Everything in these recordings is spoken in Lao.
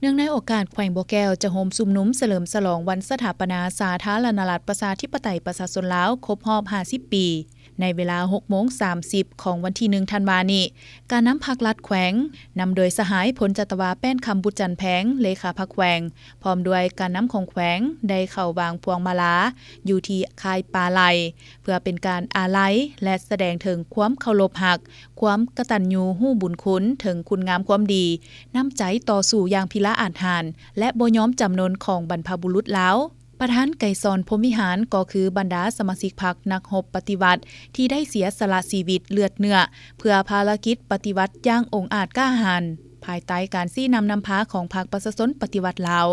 ເນື່ອງໃນໂອກາດແຂວງບໍ່ແກ້ວຈະໂຮມຊຸມນຸມສະເຫຼີມສະຫຼອງວັນສະຖາປະນາສາທາລະນະລັດປະຊາທິປະໄຕປະຊາຊົນລາວຄົບຮອບຫ້າສິບປີ ໃນເວລາຫົກໂມງສາມສິບຂອງວັນທີໜຶ່ງທັນວານີ້, ການນຳພັກລັດແຂວງ ນຳໂດຍສະຫາຍ ພົນຈັດຕະວາ ແປ້ນຄຳ ບຸດຈັນແພງ ເລຂາພັກແຂວງ ພ້ອມດ້ວຍການນຳຂອງແຂວງ ໄດ້ເຂົ້າວາງພວງມາລາຢູ່ທີ່ຄ້າຍປາໄລ ເພື່ອເປັນການອາໄລ ແລະ ສະແດງເຖິງຄວາມເຄົາລົບຮັກ, ຄວາມກະຕັນຍູຮູ້ບຸນຄຸນເຖິງຄຸນງາມຄວາມດີ, ນ້ຳໃຈຕໍ່ສູ້ຢ່າງພິລະອາດຫານ ແລະ ບໍ່ຍອມຈຳນົນຂອງບັນພະບຸລຸດລາວ. ປະທານໄກສອນ ພົມວິຫານ ກໍຄືບັນດາສະມາຊິກພັກນັກຮົບປະຕິວັດ ທີ່ໄດ້ເສຍສະຫຼະຊີວິດເລືອດເນື້ອ ເພື່ອພາລະກິດປະຕິວັດຢ່າງອົງອາດກ້າຫານ ພາຍໃຕ້ການຊີ້ນຳນຳພາຂອງພັກປະຊາຊົນປະຕິວັດລາວ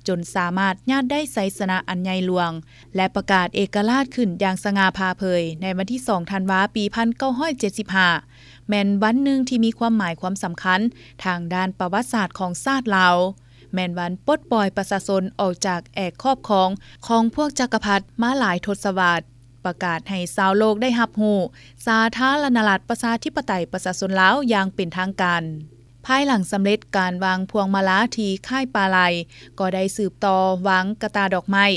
ຈົນສາມາດຍາດໄດ້ໄຊຊະນະອັນໃຫຍ່ຫຼວງ ແລະ ປະກາດເອກະລາດຂຶ້ນຢ່າງສະຫງ່າຜ່າເຜີຍໃນວັນທີສອງທັນວາ ປີພັນເກົ້າຮ້ອຍເຈັດສິບຫ້າ ແມ່ນວັນໜຶ່ງທີ່ມີຄວາມໝາຍຄວາມສຳຄັນທາງດ້ານປະຫວັດສາດຂອງຊາດລາວ, ແມ່ນວັນປົດປ່ອຍປະຊາຊົນອອກຈາກແອກຄອບຄອງຂອງພວກຈັກກະພັດມາຫຼາຍທົດສະວັດ, ປະກາດໃຫ້ຊາວໂລກໄດ້ຮັບຮູ້ສາທາລະນະລັດປະຊາທິປະໄຕປະຊາຊົນລາວຢ່າງເປັນທາງການ. ພາຍຫຼັງສຳເລັດການວາງພວງມາລາທີ່ຄ້າຍປາໄລ, ກໍໄດ້ສືບຕໍ່ວາງກະຕ່າດອກໄມ້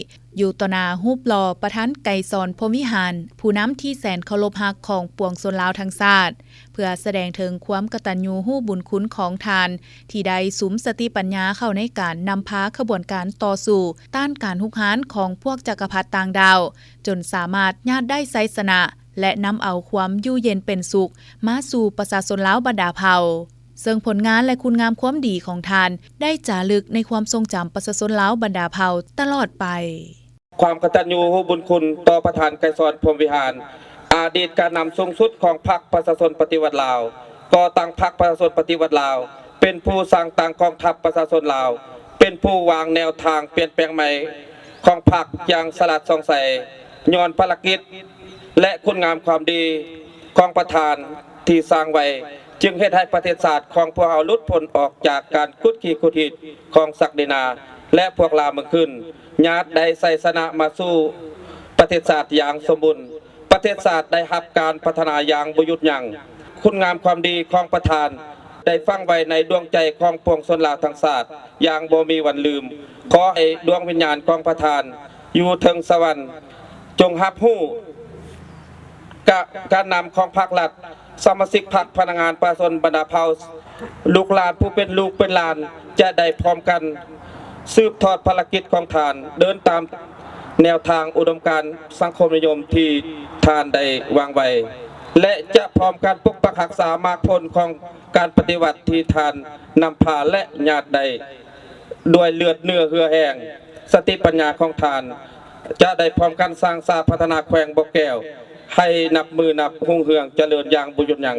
ຢູ່ຕໍ່ໜ້າຮູບຫຼໍ່ປະທານໄກສອນ ພົມວິຫານ, ຜູ້ນຳທີ່ແສນເຄົາລົບຮັກຂອງປວງຊົນລາວທັງຊາດ, ເພື່ອສະແດງເຖິງຄວາມກະຕັນຍູຮູ້ບຸນຄຸນຂອງທ່ານ ທີ່ໄດ້ສຸມສະຕິປັນຍາເຂົ້າໃນການນຳພາຂະບວນການຕໍ່ສູ້ຕ້ານການຮຸກຮານຂອງພວກຈັກກະພັດຕ່າງດ້າວ, ຈົນສາມາດຍາດໄດ້ໄຊຊະນະ ແລະ ນຳເອົາຄວາມຢູ່ເຢັນເປັນສຸກມາສູ່ປະຊາຊົນລາວບັນດາເຜົ່າ. ເຊິ່ງຜົນງານ ແລະ ຄຸນງາມຄວາມດີຂອງທ່ານ ໄດ້ຈາລຶກໃນຄວາມຊົງຈຳປະຊາຊົນລາວບັນດາເຜົ່າຕະຫຼອດໄປ. ຄວາມກະຕັນຍູຮູ້ບຸນຄຸນຕໍ່ປະທານໄກສອນ ພົມວິຫານ, ອະດີດການນຳສູງສຸດຂອງພັກປະຊາຊົນປະຕິວັດລາວ, ກໍ່ຕັ້ງພັກປະຊາຊົນປະຕິວັດລາວ, ເປັນຜູ້ສ້າງຕັ້ງກອງທັບປະຊາຊົນລາວ, ເປັນຜູ້ວາງແນວທາງປ່ຽນແປງໃໝ່ຂອງພັກຢ່າງສະຫຼາດສ່ອງໃສ. ຍ້ອນພາລະກິດ ແລະ ຄຸນງາມຄວາມດີຂອງປະທານທີ່ສ້າງໄວ້, ຈຶ່ງເຮັດໃຫ້ປະເທດຊາດຂອງພວກເຮົາຫຼຸດພົ້ນອອກຈາກການຂຸດຂີ້ຂຸດຮີດຂອງສັກດິນາ ແລະ ພວກລ່າເມືອງຂຶ້ນ, ຍາດໄດ້ໄຊຊະນະມາສູ່ປະເທດຊາດຢ່າງສົມບູນ. ປະເທດຊາດໄດ້ຮັບການພັດທະນາຢ່າງບໍ່ຢຸດຢັ້ງ. ຄຸນງາມຄວາມດີຂອງປະທານໄດ້ຝັງໄວ້ໃນດວງໃຈຂອງປວງຊົນລາວທັງຊາດຢ່າງບໍ່ມີວັນລືມ. ຂໍໃຫ້ດວງວິນຍານຂອງປະທານຢູ່ເທິງສະຫວັນ ຈົ່ງຮັບຮູ້ກະ ການນຳຂອງພັກລັດ, ສະມາຊິກພັກ, ພະນັກງານ, ປະຊາຊົນບັນດາເຜົ່າ, ລູກຫຼານຜູ້ເປັນລູກເປັນຫຼານ ຈະໄດ້ພ້ອມກັນສືບທອດພາລະກິດຂອງທ່ານ, ເດີນຕາມແນວທາງອຸດົມການສັງຄົມນິຍົມທີ່ທ່ານໄດ້ວາງໄວ້ ແລະ ຈະພ້ອມກັນປົກປັກຮັກສາໝາກຜົນຂອງການປະຕິວັດທີ່ທ່ານນຳພາ ແລະ ຍາດໄດ້ ດ້ວຍເລືອດເນື້ອເຫື່ອແຮງ, ສະຕິປັນຍາຂອງທ່ານ ຈະໄດ້ພ້ອມກັນສ້າງສາພັດທະນາແຂວງບໍ່ແກ້ວ ໃຫ້ນັບມື້ນັບຮຸ່ງເຮືອງຈະເລີນຢ່າງບໍ່ຢຸດຢັ້ງ.